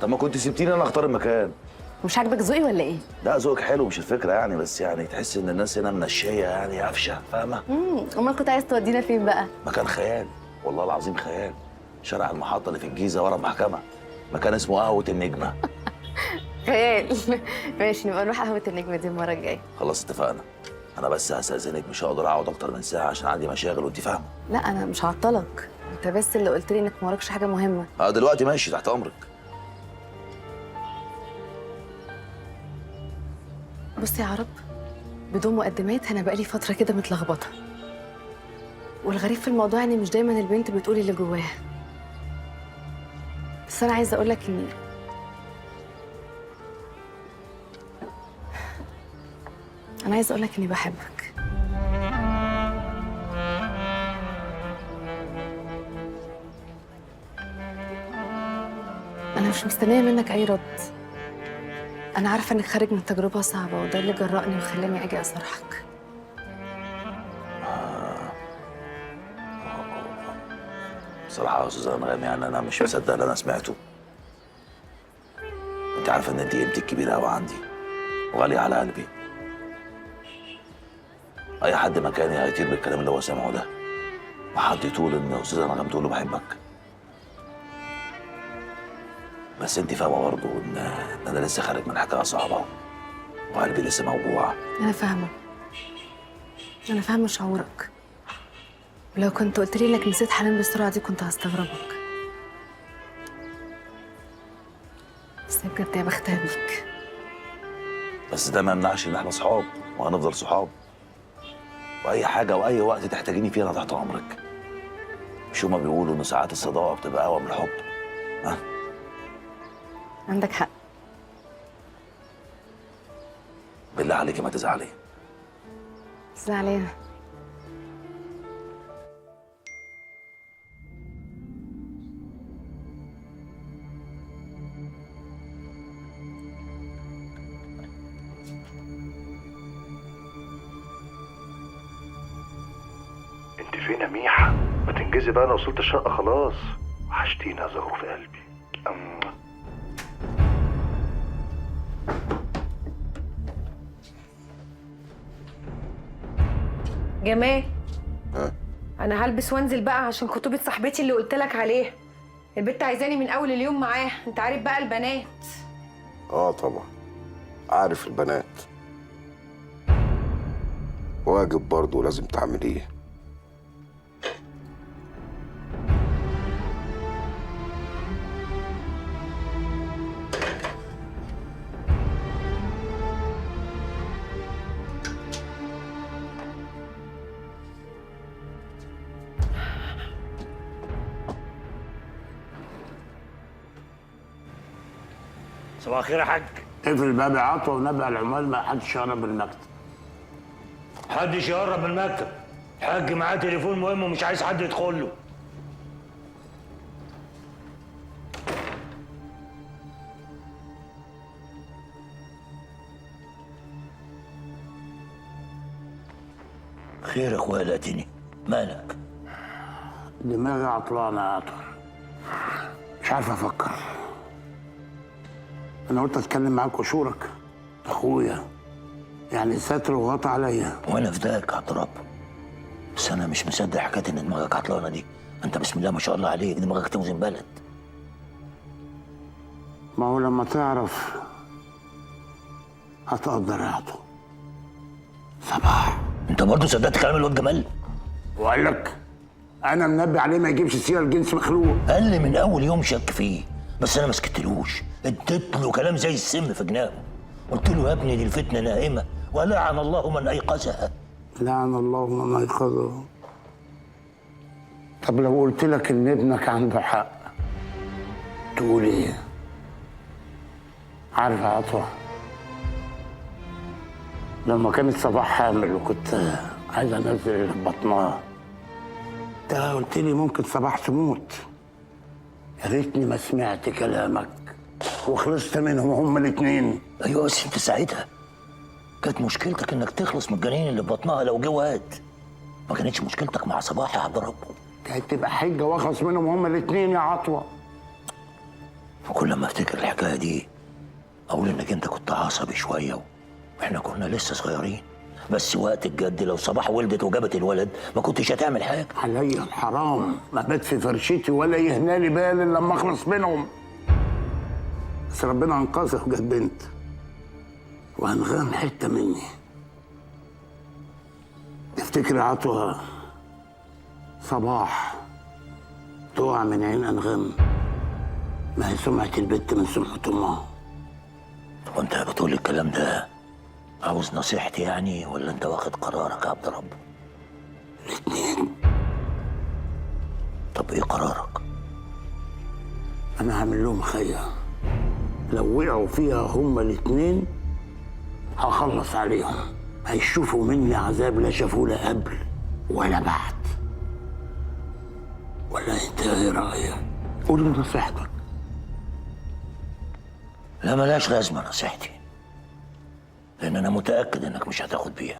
طب ما كنت سبتيني انا اختار المكان. مش عاجبك ذوقي ولا ايه؟ لا ذوقك حلو مش الفكرة يعني، بس يعني تحس ان الناس هنا منشيه يعني قفشه، فاهمه؟ امال كنت عايز تودينا فين بقى؟ مكان خيال والله العظيم خيال. شارع المحطة اللي في الجيزة ورا المحكمة، مكان اسمه قهوة النجمة. خيال. ماشي نبقى نروح قهوة النجمة دي المرة الجاية. خلاص اتفقنا. انا بس هستاذنك، مش هقدر اقعد اكتر من ساعة عشان عندي مشاغل وانت فاهمه. لا انا مش هعطلك، انت بس اللي قلت لي انك ما وراكش حاجة مهمة. اه دلوقتي ماشي، تحت امرك. بصي يا عرب، بدون مقدمات انا بقالي فترة كده متلخبطه، والغريب في الموضوع ان مش دايما البنت بتقول اللي جواها. بس انا عايزه اقول لك ان انا عايزه اقول لك اني بحبك. انا مش مستنيه منك اي رد. انا عارفه انك خارج من تجربه صعبة، وده اللي جرأني وخلاني اجي اصارحك. بصراحة يا استاذه انغام يعني انا مش مصدق اللي انا سمعته. انت عارفه ان انت قيمتك كبيرة قوي عندي وغاليه على قلبي. اي حد مكاني هيطير بالكلام اللي هو سامعه ده، وحد يطول ان استاذه انغام تقول له بحبك. بس انت فاهمه برضه ان انا لسه خارج من حكاية صعبة وقلبي لسه موجوع. انا فاهمه، انا فاهمه شعورك. ولو كنت قلت لي انك نسيت حنان بالسرعة دي كنت هستغربك. بس بجد يا بختها بيك. بس ده ما يمنعش ان احنا صحاب وهنفضل صحاب، واي حاجة واي وقت تحتاجيني فيها انا تحت امرك. مش هما بيقولوا ان ساعات الصداقة بتبقى اقوى من الحب؟ ها؟ عندك حق. بالله عليكي ما تزعلي. زعلانة. انت فين يا ميحة؟ ما تنجزي بقى، انا وصلت الشقة خلاص. وحشتينا يا زهور في قلبي. جمال، انا هلبس وانزل بقى عشان خطوبة صاحبتي اللي قلت لك عليها. البت عايزاني من اول اليوم معاها، انت عارف بقى البنات. اه طبعا عارف البنات، واجب برضه لازم تعمليه. صباح الخير يا حاج. اقفل الباب يا عطوه ونبقى العمال ما حدش يقرب من المكتب. محدش يقرب من المكتب، الحاج معاه تليفون مهم ومش عايز حد يدخل له. خير يا اخويا لقيتني، مالك؟ دماغي عطلانه يا عطوه، مش عارف افكر. انا قلت اتكلم معاك واشورك، اخويا يعني ستر وغطى عليا. وانا فداك يا عبد، بس انا مش مصدق حكاية ان دماغك عطلانه دي. انت بسم الله ما شاء الله عليك دماغك توزن بلد. ما هو لما تعرف هتقدر يا عطوه. صباح، انت برضه صدقت كلام الواد جمال؟ وقال لك انا منبه عليه ما يجيبش سيره الجنس مخلوق. قال لي من اول يوم شك فيه، بس انا ما سكتلوش، اديت له كلام زي السم في جنابه. قلت له يا ابني دي الفتنة نائمة ولعن الله من ايقظها. لعن الله من ايقظها. طب لو قلت لك ان ابنك عنده حق تقول ايه؟ عارف يا عطوه، لما كانت صباح حامل وكنت عايز انزل اللي في بطنها، انت قلت لي ممكن صباح تموت. يا ريتني ما سمعت كلامك وخلصت منهم هما الاثنين. ايوه بس انت ساعتها كانت مشكلتك انك تخلص من الجنين اللي في بطنها لو جه واد. ما كانتش مشكلتك مع صباح يا عبد ربه. كانت تبقى حجه واخلص منهم هما الاثنين يا عطوه. وكل ما افتكر الحكاية دي اقول انك انت كنت عصبي شوية واحنا كنا لسه صغيرين، بس وقت الجد لو صباح ولدت وجابت الولد ما كنتش هتعمل حاجة. عليا الحرام ما بات في فرشتي ولا يهنالي بالي الا لما اخلص منهم. بس ربنا انقذه وجت بنت، وانغام حتة مني. تفتكر عطوها صباح تقع من عين انغام؟ ما هي سمعه البت من سمعه امها. طب وانت بتقول الكلام ده عاوز نصيحتي يعني، ولا انت واخد قرارك يا عبد رب؟ الاتنين. طب ايه قرارك؟ انا هعمل لهم خير، لو وقعوا فيها هما الاتنين هخلص عليهم، هيشوفوا مني عذاب لا شافوه لا قبل ولا بعد. ولا انت ايه رايك؟ قول نصيحتك. لا ملاش لازمه نصيحتي، لان انا متاكد انك مش هتاخد بيها.